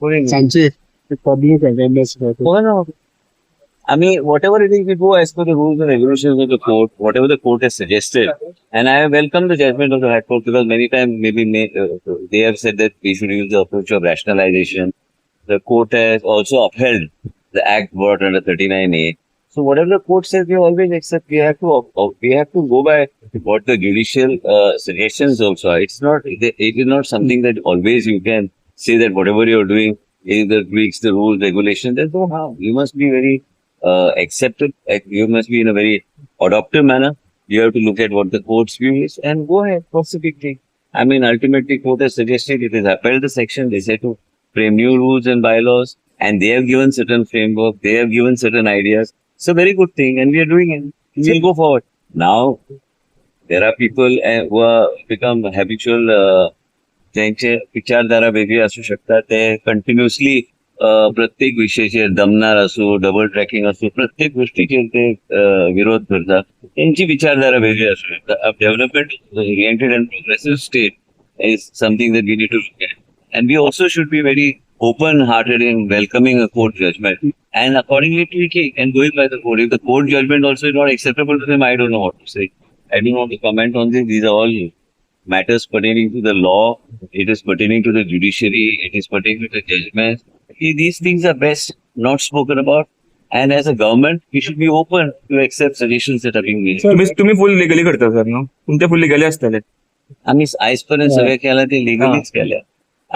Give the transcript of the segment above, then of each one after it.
कोणी सांगचे public awareness. I mean, whatever it is, we go as per the rules and regulations of the court, whatever the court has suggested. And I welcome the judgment of the High Court because many times maybe they have said that we should use the approach of rationalization. The court has also upheld the act brought under 39A. So whatever the court says, we always accept. We have to go by what the judicial suggestions also are. It is not something that always you can say that whatever you're doing either breaks the rules, regulation. There's no harm. You must be very accepted. You must be in a very adoptive manner. You have to look at what the court's view is and go ahead. What's the big thing? I mean, ultimately, court has suggested, it has upheld the section. They said to frame new rules and bylaws, and they have given certain framework. They have given certain ideas. It's a very good thing, and we are doing it. We will go forward. Now, there are people who are become habitual. ज्यांचे विचारधारा वेगळी असू शकतात, ते continuously प्रत्येक विषयाचेर दमनार असू, double tracking असू, प्रत्येक गोष्टीचेर ते विरोध करतात. त्यांची विचारधारा वेगळी असू शकता. Development oriented and progressive state is something that we need to look at. And we also should be very open hearted in welcoming a court judgment and accordingly tweaking and going by the court. If the court judgment also is not acceptable to them, I don't know what to say. I don't want to comment on this. These are all matters pertaining to the law. It is pertaining to the judiciary. It is pertaining to the judgments. These things are best not spoken about. And as a government, we should be open to accept suggestions that are being made. तुम्ही तुम्ही फुल legally करता sir न्हू? तुमचे फुल legally आसतले. आम्ही आयज पर्यंत सगळे केला ते लिगलीच केल्या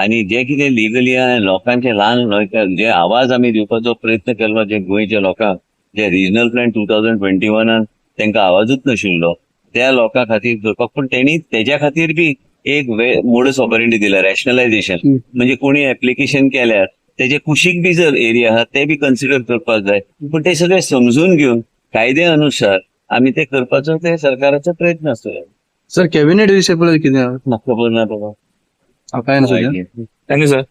आणि जे कितें लिगली आहा, लोकांचे ल्हान जे आवाज आमी दिवपाचो प्रयत्न केलो, जे गोंयच्या लोकांक जे रिजनल प्लॅन 2021न तांकां आवाजूच नाशिल्लो, त्या लोकां खातीर करपाक. पूण तेणी तेज्या खातीर बी एक मोडस ऑपरेंडी दिला, रॅशनलायझेशन. म्हणजे कोणी एप्लिकेशन केल्यार तेजे कुशीक बी जर एरिया आहा, ते बी कन्सिडर करपाक जाय. पूण ते सगळे समजून घेवन कायद्या अनुसार आमी ते करपाचो ते सरकाराचो प्रयत्न आसतलो. सर, कॅबिनेट विषय पळय कितें आहा? म्हाका खबर ना बाबा. काय ना सध्या. Thank you sir.